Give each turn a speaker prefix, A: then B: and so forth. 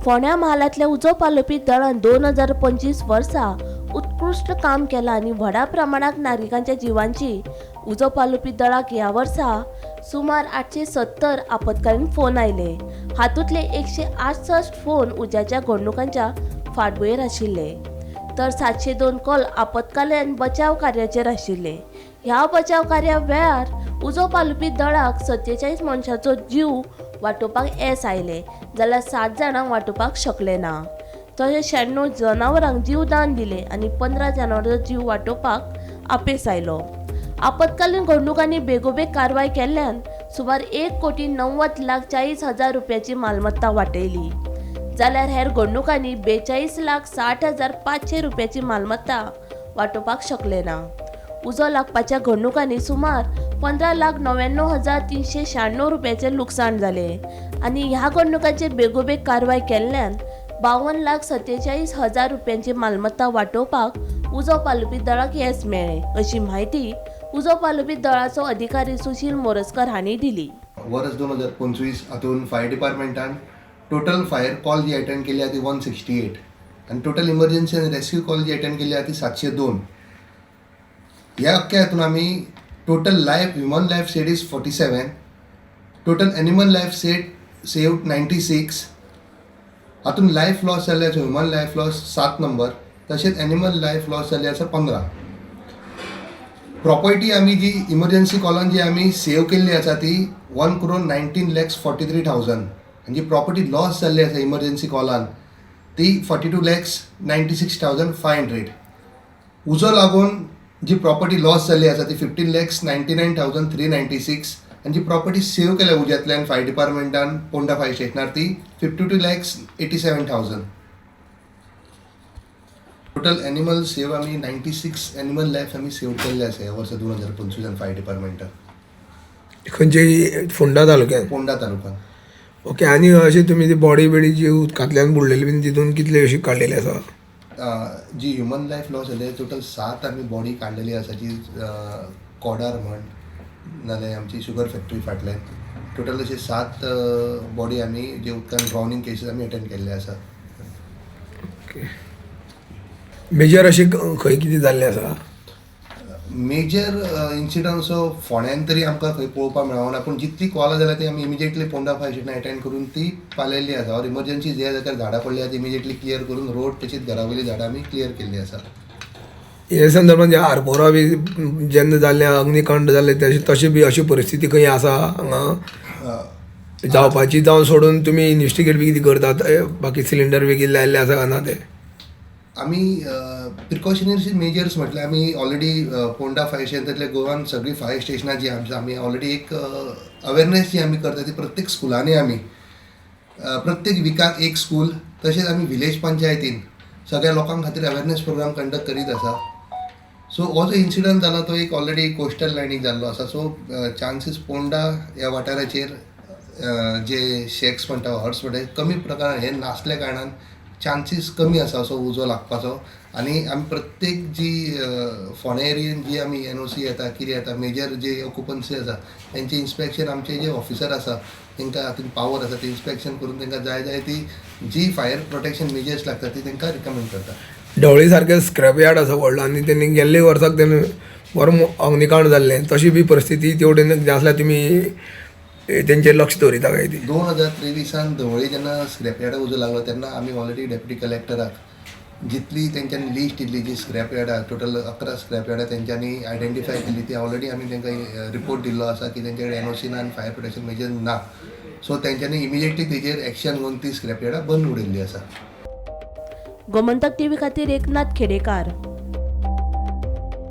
A: फोंड्या म्हालांतल्या उजो पालोवपी दळान 2025 वर्सा उत्कृश्ट काम केलां आनी व्हडा प्रमाणांत नागरिकांच्या जिवांची उजो पालोवपी दळाक ह्या वर्सा सुमार 870 आपत्कालीन फोन आयले. हातूंतले 168 फोन उज्याच्या घडणुकांच्या फाटभुंयेर आशिल्ले, तर 702 कॉल आपत्कालीन बचाव कार्याचेर आशिल्ले. ह्या बचाव कार्या वेळार उजो पालोवपी दळाक 47 मनशांचो जीव वाटोवपाक येस आयलें, जाल्यार 7 जाणांक वाटोवपाक शकले ना. तशेंच 96 जनावरांक जीवदान दिलें आनी 15 जनावरांचो जीव वाटोवपाक अपेस आयलो. आपत्कालीन घडणुकांनी बेगोबेग कारवाय केल्ल्यान सुमार 1,90,40,000 रुपयाची मालमत्ता वाटयली, जाल्यार हेर घडणुकांनी 42,60,500 रुपयाची मालमत्ता वाटोवपाक शकले ना. उजो लागपाच्या घडणुकांनी सुमार 15,99,396 रुपयाचें लुकसाण जालें आनी ह्या घडणुकांचेर बेगोबेग कारवाय केल्ल्यान 52,47,000 रुपयांची मालमत्ता वाटोवपाक उजो पालोवपी दळाक येस मेळ्ळें, अशी म्हायती उजो पालोवपी दळाचो अधिकारी सुशील मोरजकर हांणी दिली.
B: वर्स 2025 हातून फायर डिपार्टमेंटान टोटल फायर कॉल जी अटेंड केली आहा ती 168 आनी टोटल इमर्जन्सी आनी रेस्क्यू कॉल जी अटेंड केली आहा ती 702. ह्या अख्ख्या हातून आमी total life human life saved is 47, total animal life saved 96. हातून लायफ लॉस जाल्ले आसा ह्युमन लायफ लॉस 7 नंबर, तशेंच एनिमल लायफ लॉस जाल्ले आसा 15. प्रॉपर्टी आमी जी इमर्जन्सी कॉलान जी आमी सेव केल्ली आसा ती 1,19,43,000 आनी जी प्रॉपर्टी लॉस जाल्ली आसा इमर्जन्सी कॉलान ती 42,96,500. उजो लागून जी प्रॉपर्टी लॉस जाल्ली आसा ती 15,99,396 आनी जी प्रॉपर्टी सेव केल्या उज्यांतल्यान फायर डिपार्टमेंटान पोंडा फायर स्टेशनार ती 52,87,000. टोटल एनिमल सेव आमी 96 एनिमल लायफ आमी सेव केल्ले आसा ह्या वर्सा 2025 फायर डिपार्टमेंटान.
C: खंयचे फोंडा तालुक्यान?
B: पोंडा तालुक्यान.
C: ओके, आनी अशें तुमी ती बॉडी बिडी जी उदकांतल्यान बुडलेली बीन तितून कितले अशी काडलेली आसा?
B: जी ह्युमन लायफ लॉस जाले टोटल 7 आमी बॉडी काडलेली आसा, जी कोडार म्हण नाल्यार आमची शुगर फॅक्टरी फाटल्यान टोटल अशे 7 बॉडी आमी जे उदकान ड्रावनींग केसीस आमी अटेंड केल्ले आसा.
C: ओके, मेजर अशें खंय कितें जाल्लें आसा?
B: मेजर इन्सिडंट असो फोंड्यान तरी आमकां खंय पळोवपाक मेळना, पूण जितली कॉलां जाल्या ती आमी इमिजिएटली पोंडा फायर स्टेशनार अटेंड करून ती पालयल्ली आसा. ऑर इमर्जन्सी जे जाल्यार झाडां पडली आसा ती इमिजिएटली क्लियर करून रोड तशीच घरा वयलीं झाडां आमी क्लियर केल्ली आसा.
C: हे संदर्भात जे आरपोरा बी जेन्ना जाल्लें अग्निकांड जाल्लें तशें बी अशी परिस्थिती खंय आसा हांगा जावपाची जावन सोडून तुमी इन्वेस्टिगेट बी कितें करतात? बाकी सिलिंडर बी कितें लायल्ले आसा काय ना ते?
B: आमी प्रिकॉशनरी मेजर्स म्हटल्यार आमी ऑलरेडी पोंडा फायर स्टेशनांतल्या गोवान सगळीं फायर स्टेशनां जी आमची आमी ऑलरेडी एक अवेरनेस जी आमी करता ती प्रत्येक स्कुलांनी आमी प्रत्येक विकाक एक स्कूल, तशेंच आमी विलेज पंचायतीन सगळ्या लोकां खातीर अवेरनेस प्रोग्राम कंडक्ट करीत आसा. सो हो जो इन्सिडंट जाला तो एक ऑलरेडी कोस्टल लायनीक जाल्लो आसा. सो चान्सीस पोंडा ह्या वाठाराचेर जे शेक्स म्हणटा, हट्स म्हणटा, कमी प्रकारान हे नासल्या कारणान चान्सीस कमी आसा असो उजो लागपाचो. आनी आमी प्रत्येक जी फोंड्या एरियेन जी आमी एनओसी येता कितें येता मेजर जे ऑक्युपन्सी आसा तेंचे इन्स्पेक्शन आमचे जे ऑफिसर आसा तांकां हातून पावर आसा, ते इन्स्पेक्शन करून तांकां जाय जाय ती जी फायर प्रोटेक्शन मेजर्स लागता ती तांकां रिकमेंड करता.
C: ढवळी सारकें स्क्रॅप यार्ड आसा व्हडलो आनी तेणी गेल्ले वर्साक तेणी बरो अग्निकांड जाल्लें, तशी बी परिस्थिती तेवटेन आसल्यार तुमी तेंचेर लक्ष दवरिता काय ती?
B: 2023 धवळी जेन्ना स्क्रॅप यार्डाक उजो लागलो तेन्ना आमी ऑलरेडी डेप्युटी कलेक्टराक जितली तेंच्यांनी लिस्ट दिल्ली जी स्क्रॅप यार्डां टोटल 11 स्क्रॅप यार्डां तेंच्यांनी आयडेंटिफाय केल्ली ती ऑलरेडी आमी तेंकां रिपोर्ट दिल्लो आसा की तेंचे कडेन एनओसी ना आनी फायर प्रोटेक्शन मेजर ना. सो तेंच्यांनी इमिजिएटली तेजेर एक्शन घेवन ती स्क्रॅप यार्डां बंद उडयल्ली आसा.
A: गोमंतक टीव्ही खातीर एकनाथ खेडेकार.